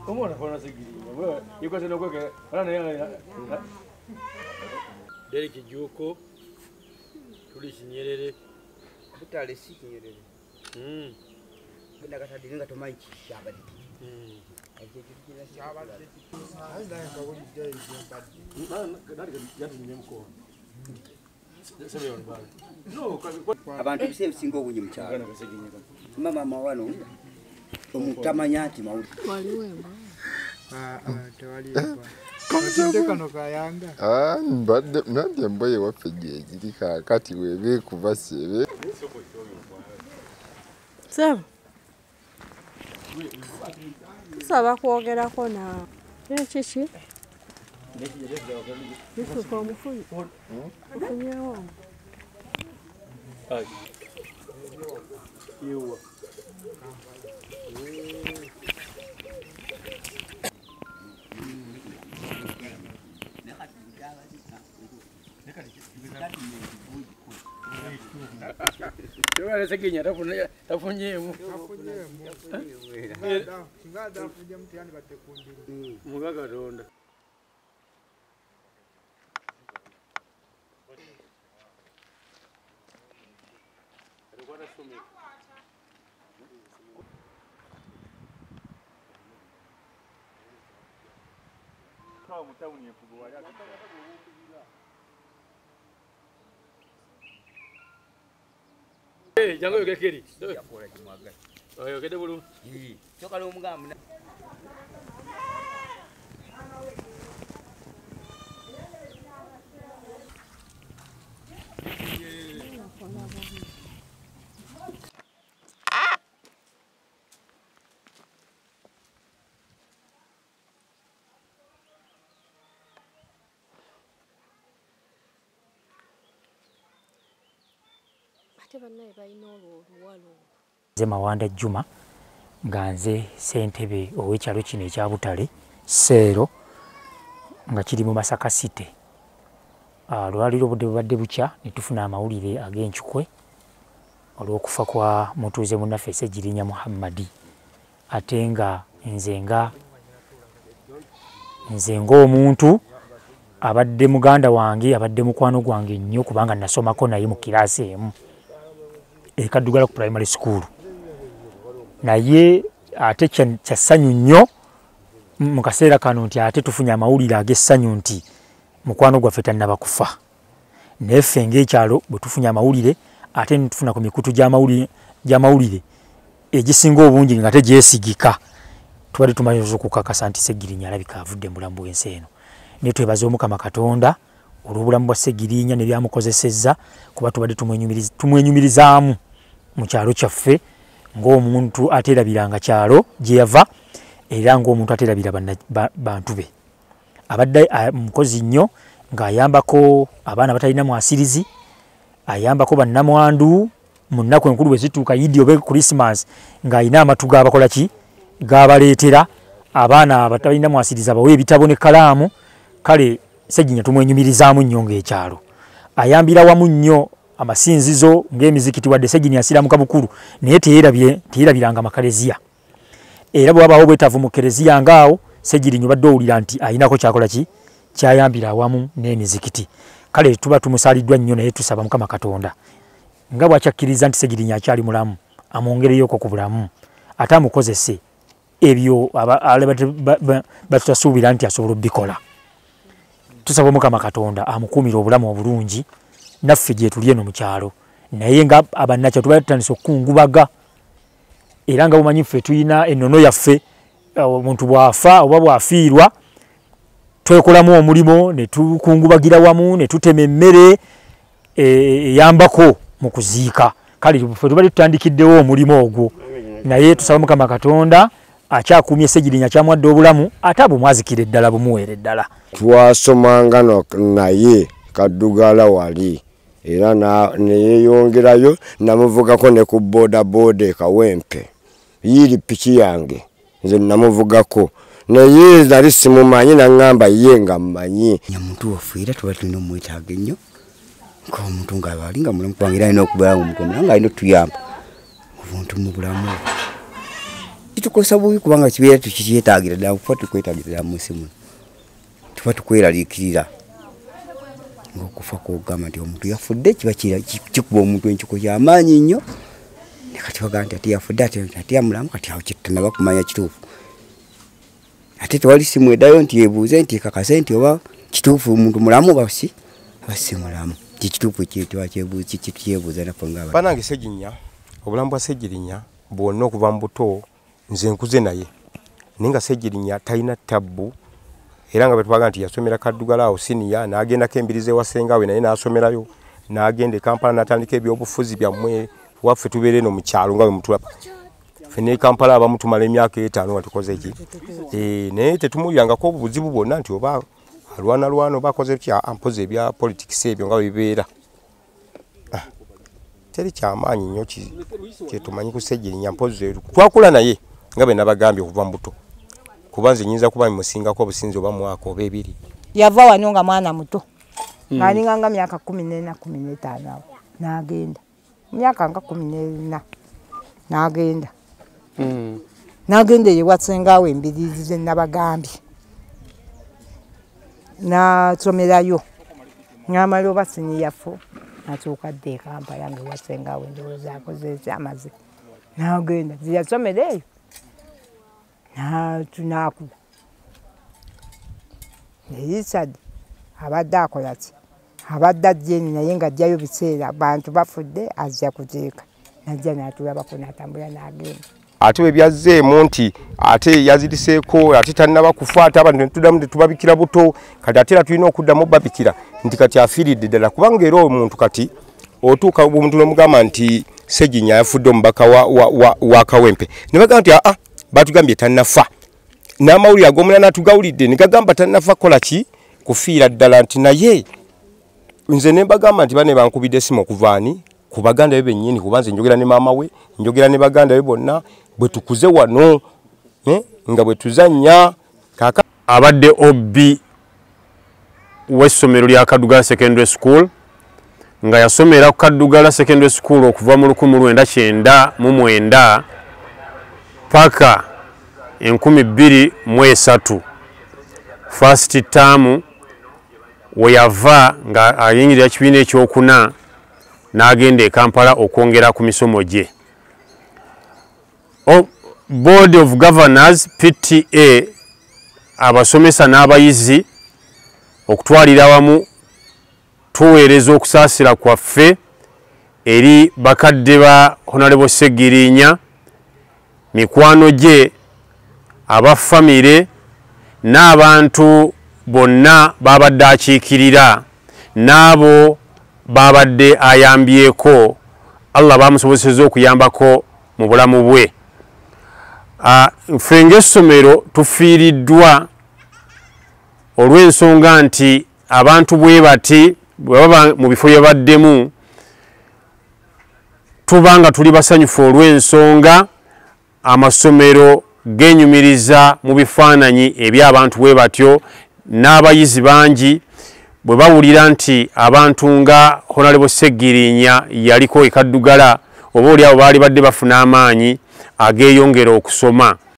Omwana kona Ssegirinya wewe yuko sena kweke wala na Derek Juko tuli Kinyerere butale si Kinyerere genda katadde nga tomanyi kyabadde abantu ebiseera ebisinga obungi mu kyalo mama wano omuntu tamanya nti mawulire mbadde nange emboye waffe gyegiri kaakati webeekuba sebe Sebo tusaba kwogerako naawe kiki Yusufu omufunye ofunyewo Tafunyeemu muga Katonda. Jangu yogekeri. Oyogedde bulungi. Kyokka n'omugamba Nze Mawanda Juma nga nze ssentebe ow'ekyalo kino ekya Butale Seero nga kiri mu Masaka City. Olwaleero obudde bubadde bukya ne tufuna amawulire ag'enkikwe olw'okufa kwa mutuuze munnaffe Ssegirinya Muhammadi, ate nga nze ng'omuntu abadde muganda wange, abadde mukwano gwange nnyo kubanga nasomako naye mu kiraasi emu e Kaddugala ku primary school. Naye ate kya ssanyu nnyo mu kaseera kano nti ate tufunye amawulire ag'essanyu nti mukwano gwaffe tannaba kufa. Naye ffe ng'ekyalo bwe tufunye amawulire ate ne tufuna ku mikutu gy'amawulire egisinga obungi nga tegyesigika, tubadde tumanyi okukakasa nti Ssegirinya alabika avudde mu bulamu bw'ensi eno. Naye twebaza Omukama Katonda olw'obulamu bwa Ssegirinya ne byamukozesezza, kuba tubadde tumwenyumirizaamu mu kyalo kyaffe ng'omuntu ateerabiranga kyalo gye yava era ng'omuntu ateerabira bantu be. Abadde mukozi nnyo ng'ayambako abaana abatalina mwasirizi, ayambako bannamwandu mu nnaku enkulu bwe zituuka Idi oba Christmas ng'alina amatu g'abakola ki g'abaleetera abaana abatalina mwasirizi abawe ebitabo n'ekkalaamu. Kale Ssegirinya tumwenyumirizaamu nnyo ng'ekyalo. Ayambira wamu nnyo amasinzizo ng'emizikiti, wadde Ssegirinya asiramuka bukulu naye teyerabiranga makaleziya. Era bwe wabaawo obwetaavu mu kereziya ng'awo Ssegirinya obadde owulira nti ayinako kyakola ki kyayambira awamu n'emizikiti. Kale tuba tumusaaliddwa nnyo, naye tusaba Mukama Katonda nga bw'akyakkiriza nti Ssegirinya akyali mulamu amwongereyoko ku bulamu ate amukozese ebyo batutasuubira nti asobola obbikola. Tusaba Omukama Katonda amukuumire obulamu obulungi naffe gye tuli eno mu kyalo. Naye nga abannakyalo tubadde tutandise okukungubaga, era nga bumanyi ffe tulina ennono yaffe, omuntu bw'afa oba bw'afiirwa twekolamu omulimu ne tukungubagira wamu ne tutema emmere eyambako mu kuziika. Kale ffe tubadde tutandikiddewo omulimu ogwo, naye tusaba Mukama Katonda akyakuumye Ssegirinya kyamwadde obulamu ate abumwazikire ddala bumuweere ddala. Twasomanga naye Kaddugala wali era neyeyongerayo, namuvugako ne ku bodaboda e Kawempe, yiiri piki yange nze namuvugako, naye nali simumanyi naŋŋamba ye nga mmanyi. Muntu waffe era tuba tulina omwetaaga ennyo ng'omuntu ng'ali nga mulamu, kubanga era alina okubeera ng'omuntu omulamu ng'alina otuyamba obuntu mu bulamu obwo. Kitukosa bubi kubanga kibeera tukikyetaagira ddala, kufa tukwetaagira ddala mu nsi muno. Tuba tukweraliikirira ng'okufa kw'ogamba nti omuntu yafudde kiba kikuba omuntu enkiko ky'amaanyi nnyo. Ne kati bagamba nti ate yafudde, ate yamulamu, kati awo kyetutanaba kumanya kituufu. Ate tewali simu eddayo nti yeebuuze nti ekakase nti oba kituufu omuntu mulamu oba si mulamu. Kituufu kyebuuza naffe ng'abantu. Bannange Ssegirinya, obulamu bwa Ssegirinya bwonna okuva mu buto nze nkuze naye, naye nga Ssegirinya talina tabbu, era nga bwe twaga nti yasomera Kaddugala awo siniya, n'agendako embirizi ewa ssenga we naye n'asomerayo, n'agenda e Kampala n'atandika ebyobufuzi byammwe, waffe tubeera eno mu kyalo nga bwe mutulaba. Ffe ne Kampala abamu tumala emyaka 5 nga tukoze ki? Naye tetumuwulirangako obuzibu bwonna nti oba alwanalwana oba akoze ki, ampozi ebya politics ebyo nga bwe bibeera. Teri kyamaanyi nnyo kye tumanyi ku Ssegirinya, mpozi twakula naye nga bwe nabagambye okuva mu buto, kuba nze nnyinza kuba musingako obusinzi oba mwaka oba 2. Yava wano nga mwana muto, ng'alinga nga myaka 14 15 awo n'agenda, myaka nga 14 n'agenda n'agenda eyo ewa ssenga we embiriizi ze nabagambye, n'asomerayo n'amala oba siniya 4 n'atuuka dda e Kampala nga ewa ssenga we ndowooza akoze amaze n'agenda ziyasomera eyo n'akula. Richard abadde akola ki? Abadde ajja eno naye ng'ajjayo biseera bantu bafudde ajja kuziika, n'ajja n'atulabako n'atambula n'agenda. Ate bwe byazzeemu nti ate yaziriseeko ate tannaba kufa, ate abantu ne tuddamu tetubabikira buto, kati ate era tulina okuddamu babikira nti kati afiiridde ddala, kubanga era omuntu kati otuuka omuntu n'omugamba nti Ssegirinya yafudde omubaka wa Kawempe, ne bagamba nti aa batugambye tannafa, n'amawulire ag'omunaana tugawulidde ne gagamba tannafa kukola ki, kufiira ddala, nti naye nze ne mbagamba nti bane bankubidde essimu okuva ani ku baganda be bennyini, kuba nze njogera ne maama we, njogera ne baganda be bonna bwe tukuze wano nga bwe tuzannya. Kaka abadde OB w'essomero lya Kaddugala Secondary School, nga yasomera ku Kaddugala Secondary School okuva mu 1999 paka 2003 first term we yava nga ayingirira ekibiina ekyokuna n'agenda e Kampala okwongera ku misomo gye. Board of Governors PTA, abasomesa n'abayizi okutwalira awamu tuweereza okusaasira kwaffe eri bakadde ba Honorable Ssegirinya, mikwano gye, aba famire n'abantu bonna babadde akiikirira n'abo babadde ayambyeko, Allah bamusobozesezza okuyambako mu bulamu bwe. Ffe ng'essomero tufiiriddwa olw'ensonga nti abantu bwe bati bwe baba mu bifo bye baddemu tuba nga tuli basanyufu olw'ensonga amasomero genyumiriza mu bifaananyi eby'abantu bwe batyo, n'abayizi bangi bwe bawulira nti abantu nga Honorable Ssegirinya yaliko e Kaddugala, oba oli abo baali badde bafuna amaanyi ageeyongera okusoma.